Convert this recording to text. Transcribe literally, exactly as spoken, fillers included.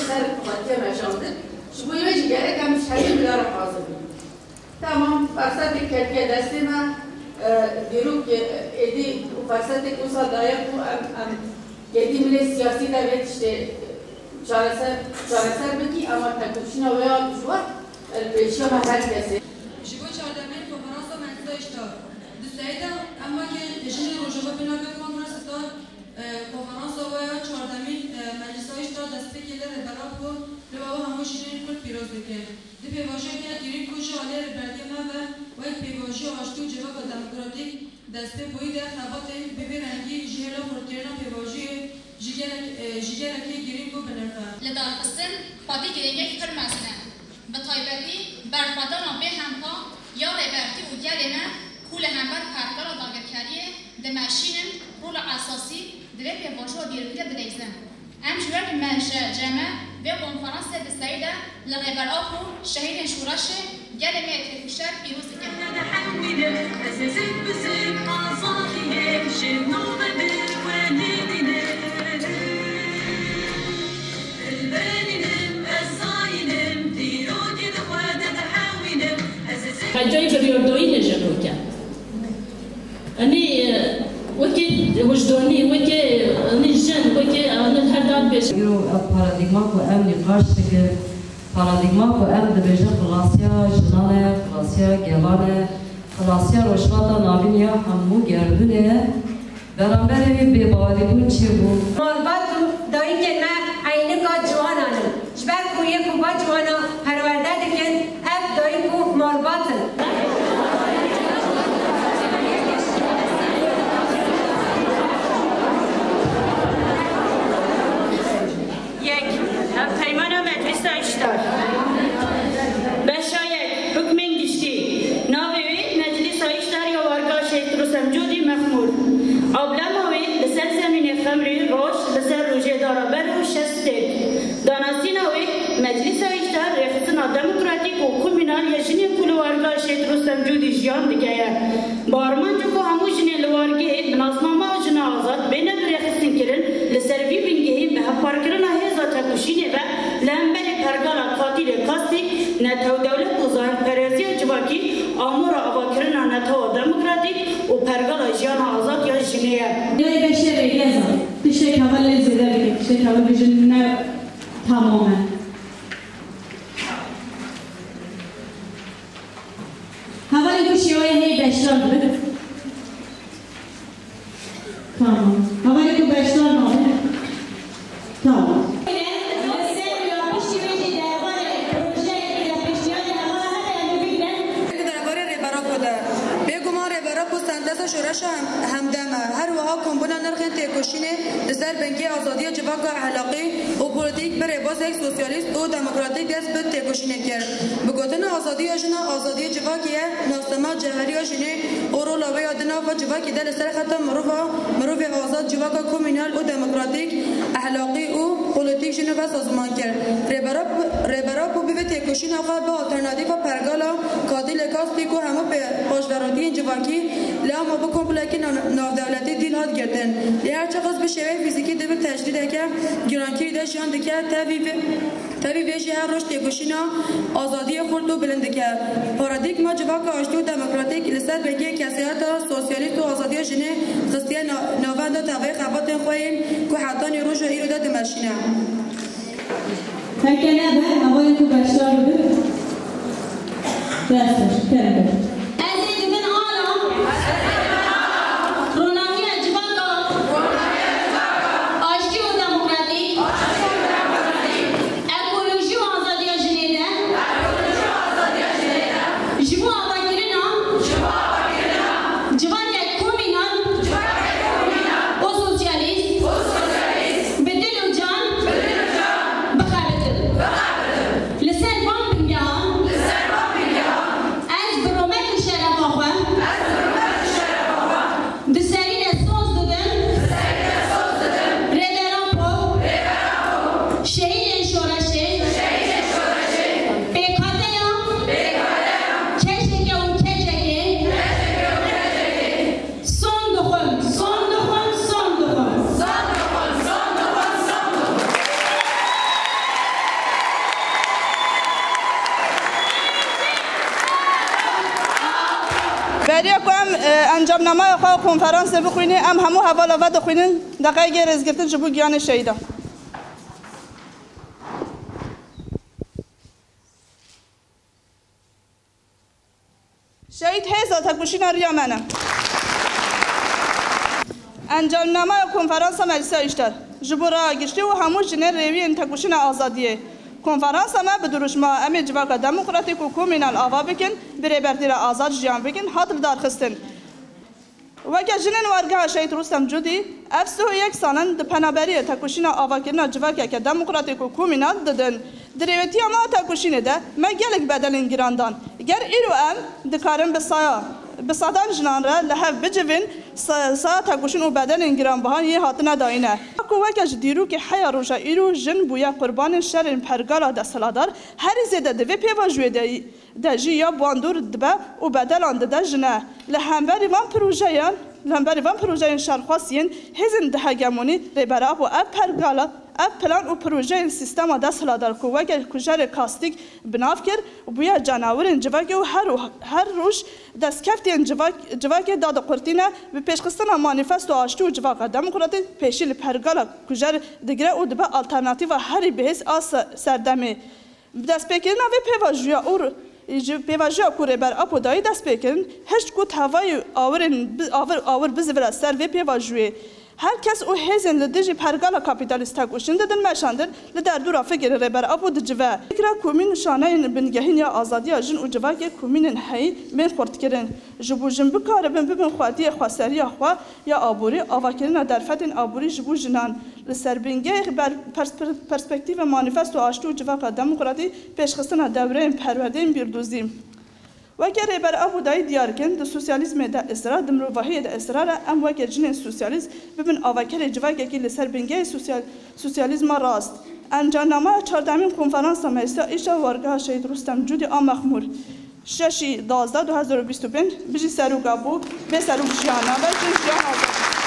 Ser xwetiye meşandin. Ji bo wê jî gerek em ji hemî bila re hazir bin. Tamam, fersetek ketiye destê me, e, dîrok, e, êdî û fersetek wisa daye ku em, em êdî milê siyasî de vê tiştê çareser, çareser bikî, ema tekoşîna wê ya dijwar, e, li pêşiya me her kesê. Ji bo çardemîn konferansa Meclisa Îştar. Di seyî de em weke jinên Rojava bêne vê konferansa Îştar, e, konferansa we ya çardemîn, e, Meclisa Îştar destpêkê li Rêber Apo li we û hemû jinên Kurd pîroz dike. Di pêvajoyeke girîng ku ji aliyê rêbertiya me ve wek pêvajoya aştî û civaka demokratîk dest pê bûyî de xebatên bi vî rengî ji hêla xurtkirina pêvajoyê ji gelek, e, ji gelekî girîng û bi nirx e. Li darxistin xwedî girîngiyek pir mezin e. Bi taybetî berxwedana bêhempa ya rêbertî û gelê me ku li hember pergala dagirkeriyê dimeşînin, rola esasî di vê pêvajoya dîrokî de dileyzin. Em jî wek M Ş C M vê konferansê di seyî de li Rêber Apo, şehîdên şoreşê, gelê me yê têkoşer pîroz dikin. Hecayî biryardoyî ne ji roke. Enî, e, wekî wijdanî, wekî, enî jin, wekî, enî her dad bêj. Îro ev paradîgma ku em nîqaş dikin, paradîgma ku em dibêjin xilasiya jinan e, xilasiya gelan e, xilasiya Rojhilata Navîn ya hemû gerdûnê ye. Beramberê wî bêbawerîbûn çêbû. Malbat û dayikên me eynika ciwanan in. Ji ber ku yê ku va ciwana perwerde dikin, ev dayik û malbat in. Yek, Hevpeymana Meclisa Îştar. Beşa yek, Hukmên giştî. Navê wê Meclisa Îştar ya Warga Şehîd Rûstem Cûdî Mexmûr. Ablema wê li ser zemînê Xemrî roj li ser rojê dara ber û şeş stêrk. Danasîna wê Meclisa Îştar rêxistina demokratîk û komînal ya jinên ku li Warga Şehîd Rûstem Cûdî jiyan dike ye. Bi armanca ku hemû jinên li wargehê bi nasnama Jina Azad bêne birêxistinkirin, li ser vî bingehî bi hevparkirina hêza tekoşînê ve li hemberî pergala katîlê kastî, netew dewlet û zahîmperestiya civakî amora avakirina netewa demokratîk û pergala jiyana azad ya jinê ye. Lê beşerê leza tiştek heva lê zêde bike, tiştek heva bijin ne tamam e. Hevalên ku şêweyê heyî beşdar dibin. Tamam. Hevalên ku beşdar nabin. Tamam. Li ser ya piştî vê jî derbarê projeyekî de pêşniyarên hevala hebe em ê bigrin. Derbarê Rêber Apo de. Bêguman Rêber Apo senteza şoreşa hem-, hemdem e. Her wiha kombûna nirxên têkoşînê li ser bingehê azadiya civaka ehlaqî û polîtîk bi rêbazek sosyalîst û demokratîk dest bi têkoşînê kir. Bi gotina azadiya jina azadiya civakê ye, nasnama cewheriya jinê û rola wê ya di nava civakê de li ser xeta mirova, mirovê azad, civaka komînal û demokratîk, ehlaqî û polîtîk jin ve sazman kir. Rêber Ap-, Rêber Apo bi vê têkoşîna xwe bi alternatîfa pergala katîlê kastî ku hemû pê-, paşverotiyên civakî li ama bi komplekî na-, navdewletî dîl hat girtin. Lê her çiqas bi şêweyê fîzîkî di bir tecrîdeke girankirî de jiyan dike, tevî vê, tevî vê jî her roj têkoşîna azadiyê xurt û bilind dike. Paradîgma civaka aştî û demokratîk li ser bingehê kesayeta sosyalîst û azadiya jinê xistiye na-, navenda tevayê xebatên xwe yên ku hetanî roja îro de dimeşîne. Heke nebe, hevalên ku beşdar bibin. Dest xweş, kerem. Ez ê dibin ala ronahiya civaka aştî û demokratîk, ekolojî û azadiya jinê de ji bo avakirina civakek komînal û sosyalîst bi dil û can bixebitin. Li ser van bingehan, ez bi rûmet Beriya ku em, e, encamnameya xwe û konferansê bixwînî, em hemû hevala vedixwînin, deqeyekê rêzgirtin ji bo giyanê şehîdan. Şehîd hêza tekoşîna riya me ne. Encamnameya Konferansa Meclisa Îşter ji bo raya giştî û hemû jinên rêwiyên tekoşîna azadiyê. Konferansa me bi dirûşma "Em ê civaka demokratîk û komînal ava bikin, bi rêbertî re azad jiyan bikin" hat lidarxistin. Weke jinên Wargeha Şehîd Rustem Cudî, ev sih û yek sal in di penaberiyê tekoşîna avakirina civakeke demokratîk û komînal didin. Di rêwetiya me a tekoşînê de me gelek bedelên giran dan. Ger îro em dikarin bi saya, bi sedan jinan re li hev bicivin, sa-, saya tekoşîn û bedelên giranbihan yê hatine dayîne. Ku weke ji dîrokê heya roja îro jin bûye qurbanên şerên pergala desthilatdar, herî zêde di vê pêvajoyê de de jî ya bandor dibe û bedelan dide jine. Li hemberî van projeyan, li hemberî van projeyên şerxwest yên hêzên di hegemonî Rêber Apo ev pergala, ev plan û projeyên sîstema desthilatdar ku weke kujerê kastîk bi nav kir, bûye canawirên civakê û her, her roj destkeftiyên civak, civakê dadiqurtîne, bi pêşxistina manîfesto aştî û civaka demokratîk pêşî li pergala kujer digire û dibe alternatîfa herî bihêz a se-, serdemê. Bi destpêkirina vê pêvajoya û r-, ji pêvajoya ku Rêber Apo dayî destpêkirin, hişt ku tevayî awirên bi-, awir, awir bizivire ser vê pêvajoyê. Her kes û hêzên li dijî pergala kapîtalîst tekoşîn didin meşandin, li derdora fikirê Rêber Apo dicive. Fikra komîn şaneyên bingehîn ya azadiya jin û civakê komînên heyî bên xurtkirin. Ji bo jin bikaribin bibin xwediyê xweseriya xwe ya aborî, avakirina derfetên aborî ji bo jinan, li ser bingehê ber-, pers-, perspektîfa manîfesto aştî û civaka demokratî, pêşxistina dewreyên perwerdeyên bîrdozî. Weke Rêber Apo dayî diyar kirin, di sosyalîzmê de israr, di mirovahiyê de israr e, em weke jinên sosyalîst bibin avakerê civakekî li ser bingehê sosyal-, sosyalîzma rast. Encamnameya çardemîn Konferansa Meclisa Îşa Wargeha Şehîd Rustem Cudî a Mexmûr. Şeşî duwazdeh du hezar û bîst û pênc, bijî serok Apo, bê serok jiyan nabe, jin jiyan azad.